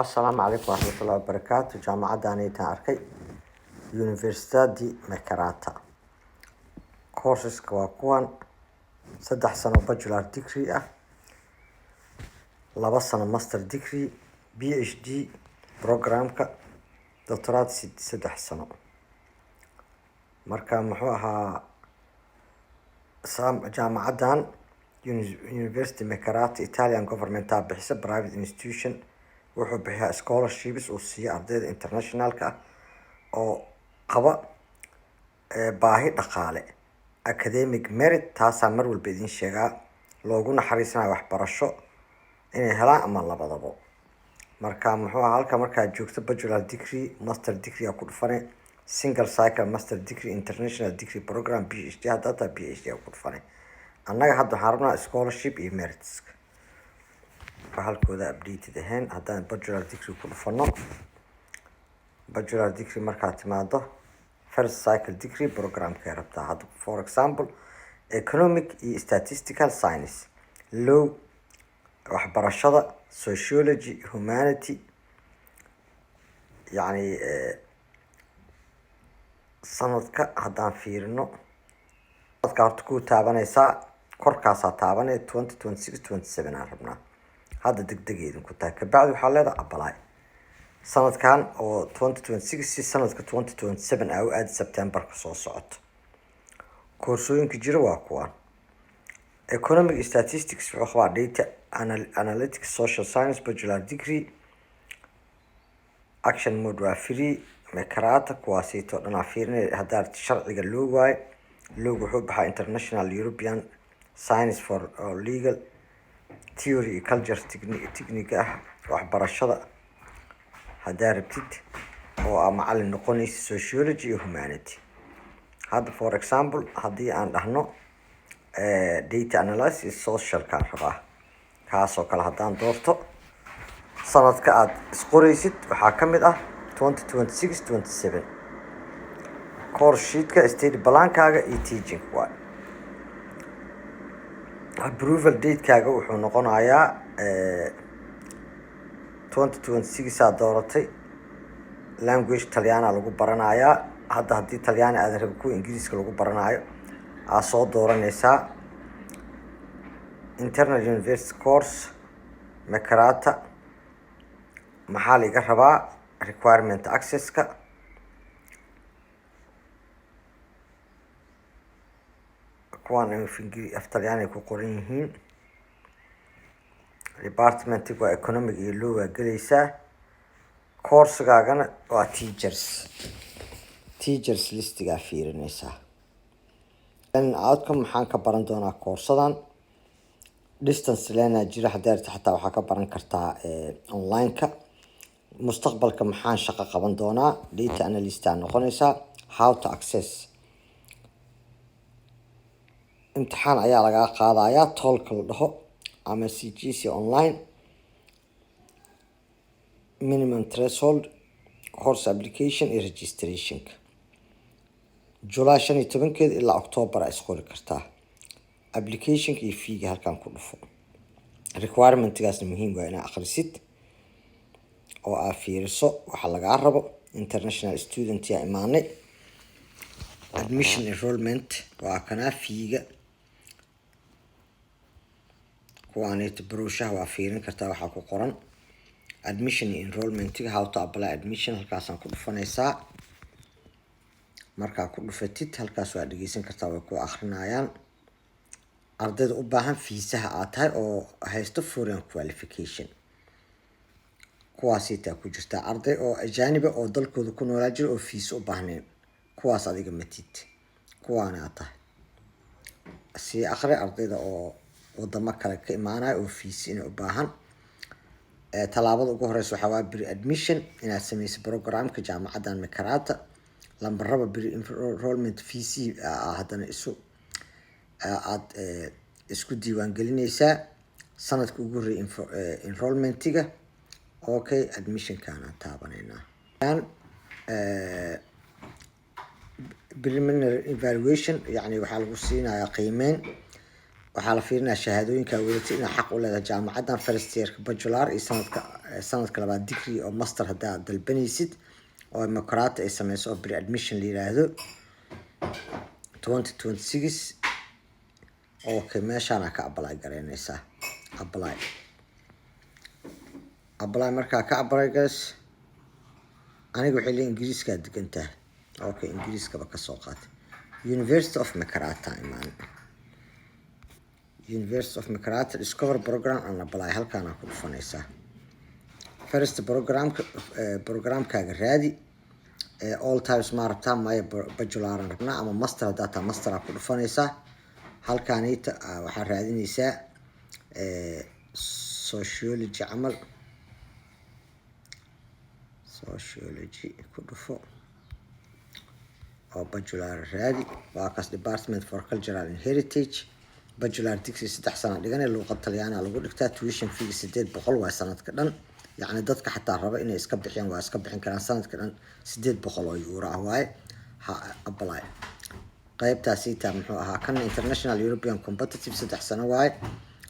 Asalaamu calaykum waraxmatullahi wabarakaatu. Jaamacaddan intaan arkay, Università di Macerata, courseska waa kuwan: 3 sano bachelor degree ah, 2 sano master degree, PhD programka, doctorate 3 sano. Marka muxuu ahaa, jaamacaddan University Macerata, Italian governmentaa bixisa, private institution. Wuxuu bixiyaa scholarships uu siiyo ardayda internationalka ah oo qaba baahi dhaqaale, academic merit. Taasaa mar walba idin sheegaa, loogu naxariisanayo waxbarasho inay helaan ama labadabo. Marka muxuu ahaa, halka markaad joogto, bachelor degree, master degree aa ku dhufane, single cycle master degree, international degree program, PhD haddaa taa PhD aa ku dhufane. Annaga hadda waxaan rabnaa scholarship iyo merits halkooda updated ahayn. Haddaan bachelor degree ku dhufano, bachelor degree markaad timaado, first cycle degree programkay rabtaa. Hadda, for example, economic iyo statistical science, law, waxbarashada, sociology, humanity. Yacni sanadka haddaan fiirino, sanadka horta ku taabanaysaa, korkaasaa taabanaya. 2026 27 aan rabnaa hadda, degdeg idinku tahay. Kabacdi waxaa leedahay apply. Sanadkan oo 2026 si sanadka 2027 aa u aadi, Septemberka soo socoto. Koorsooyinka jira waa kuwaan: economic statistics, wuxuu qabaa data analytics, social science bachelor degree. Action mode waa free. Macerata kuwaasito dhan aa fiirinay. Haddaa sharciga loo waayo, log wuxuu baxaa international European science for legal theory iyo culture, technique ah. Waxbarashada haddaa rabtid oo aa macalin noqonaysa, sociology iyo humanity. Hadda, for example, haddii aan dhahno data analysis, socialkaan rabaa, kaasoo kale haddaan doorto, sanadka aad isqoraysid waxaa ka mid ah 2026 27. Course sheetka, study plankaaga iyo teaching waay. Approval datekaaga wuxuu noqonayaa 2026 aad dooratay. Language Talyaana lagu baranayaa. Hadda haddii Talyaani aadan rabin, kuwa Ingiriiska lagu baranayo aad soo dooranaysaa. Internal university course Macerata, maxaa laiga rabaa? Requirement accesska kuwaan af Talyaani ku qoran yihiin. Departmentig waa economic iyo law waa gelaysaa. Coursegaagana waa teachers, teachers listigaa fiirinaysaa. Outcome, maxaan ka baran doonaa koorsadan? Distance learning jira, hadii rabtid xataa waxaa ka baran kartaa online-ka. Mustaqbalka maxaan shaqo qaban doonaa? Data analyst aa noqonaysaa. How to access: imtixaan ayaa lagaa qaadayaa, TOLC la dhaho ama CGC online. Minimum threshold, course application iyo registrationka July 15-keeda ilaa October aa isqori kartaa. Applicationka iyo feega halkan ku dhufo. Requirementgaasna muhiim waa inaa akhrisid oo aa fiiriso waxa lagaa rabo. International student yaa imaanay. Admission enrollment waa kanaa. Feega kuwaanayto brochureha waa fiirin kartaa, waxaa ku qoran admission iyo enrollmentiga. How to apply admission, halkaasaan ku dhufanaysaa. Markaa ku dhufatid, halkaas waa dhegeysan kartaa, way ku akrinayaan. Ardayda u baahan fiisaha aad tahay oo haysto foreign qualification, kuwaasiitaa ku jirtaa. Arday oo ajaaniba oo dalkooda ku noolaa jira oo fiisa u baahnayn, kuwaas adiga matid, kuwaanaa tahay. Sii akri. Ardayda oo wadamo kale ka imaanaya oo fiisa inay u baahan, tallaabada ugu horeysa waxaa waa pre admission inaad sameyso programka jaamacaddan Macerata. Lambaraba pre enrollment fees haddana isu aad isku diiwaan gelinaysaa sanadka ugu horreeya enrollmentiga. Okay, admissionkaan aan taabaneynaa. Preliminary evaluation, yacni waxaa lagu siinayaa qiimeyn. Waxaa la fiirinaya shahaadooyinka wadatay inaa xaq u leedahay jaamacaddan. First yearka bachelor iyo sanadka labaad degree oo master haddaa dalbanaysid oo Macerata ay sameyso oo pre admission la yiraahdo 2026. Okay, meeshaana ka apply garaynaysaa. Apply, apply. Markaa ka apply garays, aniga waxay leeyihin Ingiriiskaa degan tahay. Okay, Ingiriiskaba kasoo qaatay. University of Macerata imaan. University of Macerata, discover program and apply. Halkaana ku dhufanaysaa. First programka, programkaaga raadi. All types ma rabtaa? Maya, bacheloran rabnaa ama master. Haddaa taa masteraa ku dhufanaysaa. Halkaaniita waxaa raadinaysaa sociology camal. Sociology ku dhufo oo bachelor raadi. Waa kaas, Department for Cultural and Heritage, bachelor degree, 3 sana dhiganay. Luuqad Talyaana lagu dhigtaa. Tuition fee 800 waa sanadka dhan. Yacni dadka xataa raba inay iska bixiyaan waa iska bixin karaan. Sanadka dhan 800 oo euro ah waaye. Ha apply qaybtaasiita. Muxuu ahaa kana? International European Competitive, 3 sano waaye.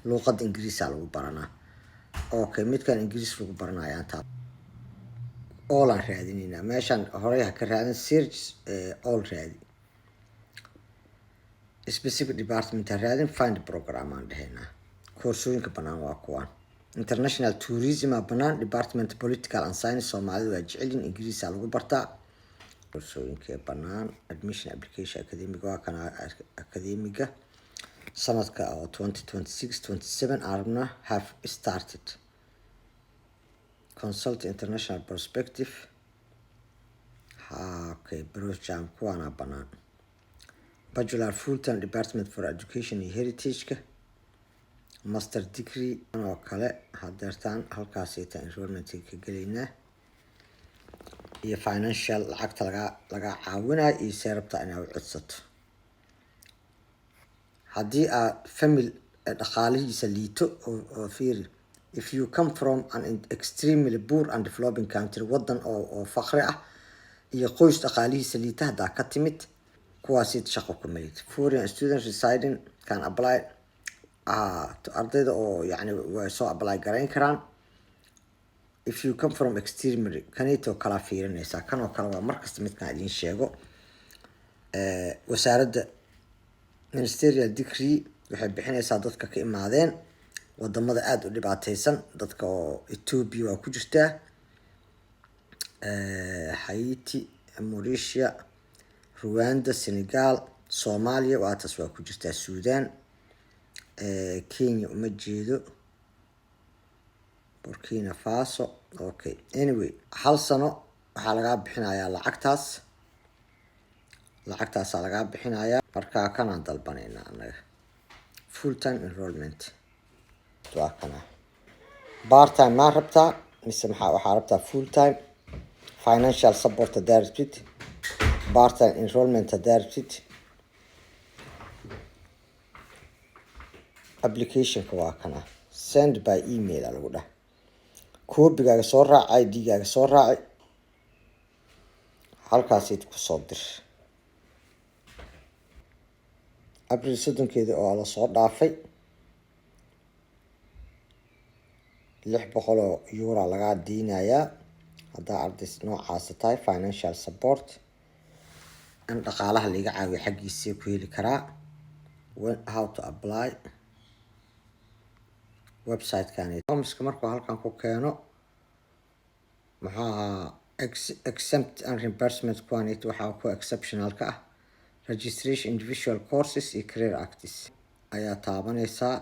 Luuqadda Ingiriisa lagu baranaa. Okay, midkan Ingiriis lagu baranaya taa all aan raadinaynaa. Meeshaan horey ha ka raadin, search all raadi, specific department ha raadin. Find program aan dhehaynaa. Koorsooyinka banaan waa kuwaan. International tourism aa banaan, department political and science. Soomaalida waa jecelin. Ingiriisa lagu bartaa. Koorsooyinka banaan, admission application academic waa kana. Academiga sanadka oo 2026 27 aan rabna have started. Consult international perspective. Ha, okay, brojam kuwaana banaan. Bachelor full time, Department for Education iyo Heritage-ka, master degree oo kale. Hadeertaan halkaasita enrollment ka gelaynaa iyo financial, lacagta laga caawinayo iyo see rabtaa inaa u codsato. Haddii aad family dhaqaalihiisa liito oo fiiri, if you come from an extremely poor and developing country, wadan oo faqri ah iyo qoys dhaqaalihiisa liita haddaa ka timid, kuwaasid shaqo ku malid. Foreign students residing can apply. Ardayda oo yani way soo apply garayn karaan. If you come from extremely, kanito kala fiirinaysaa. Kan oo kale waa markasta midkaan idiin sheego. Wasaaradda ministerial decree waxay bixinaysaa dadka ka imaadeen wadamada aada u dhibaateysan. Dadka oo Ethiopia waa ku jirtaa, Haiti, Mauritia, Rwanda, Senegal, Soomaaliya waa taas, waa ku jirtaa, Sudan, Kenya uma jeedo, Burkina Faso. Okay, anyway, hal sano waxaa lagaa bixinayaa lacagtaas, lacagtaasaa lagaa bixinayaa. Marka kanaan dalbanaynaa annaga, full time enrollment waa kana. Part time maa rabtaa mise maxaa waxaa rabtaa full time? Financial support haddaa rabtid, part time enrollment haddaa rabtid, applicationka waa kana. Send by email aa lagu dhah. Koobigaaga soo raac, ID-gaaga soo raaci, halkaasid kusoo dir. Abril 30-keeda oo lasoo dhaafay, 600 oo euro lagaa diinayaa haddaa arday noocaasa tahay. Financial support, in dhaqaalaha laiga caawiyo xaggiisii ku heli karaa? How to apply? Website-kan forms-ka markuu halkan ku keeno, muxuu ahaa, exempt and reimbursement, kuwanit waxaa ku exceptional ka ah registration individual courses iyo career acts ayaa taabanaysaa.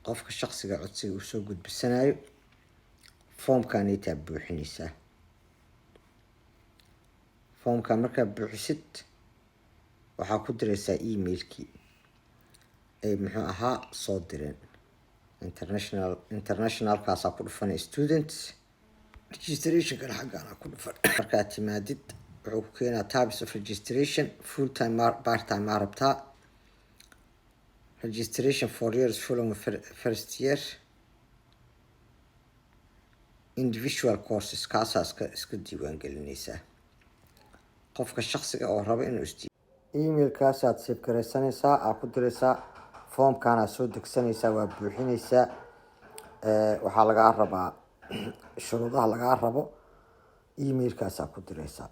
Qofka shaqsiga codsiga uu soo gudbisanayo foomkanitaa buuxinaysaa. Foomka markaa buuxisid, waxaa ku diraysaa emailkii ay muxuu ahaa soo direen. Internationalkaasaa ku dhufanay, students registrationkana xaggaana ku dhufan. Markaad timaadid, wuxuu ku keenaa types of registration: full time, part time maa rabtaa, registration 4 years following first year, individual courses. Kaasaa iska diiwaan gelinaysaa qofka shaqsiga oo raba inuu is emailkaasaad save garaysanaysaa, aa ku diraysaa. Foomkaanaa soo degsanaysaa, waa buuxinaysaa. Waxaa lagaa rabaa shuruudaha lagaa rabo, emailkaasaa ku diraysaa.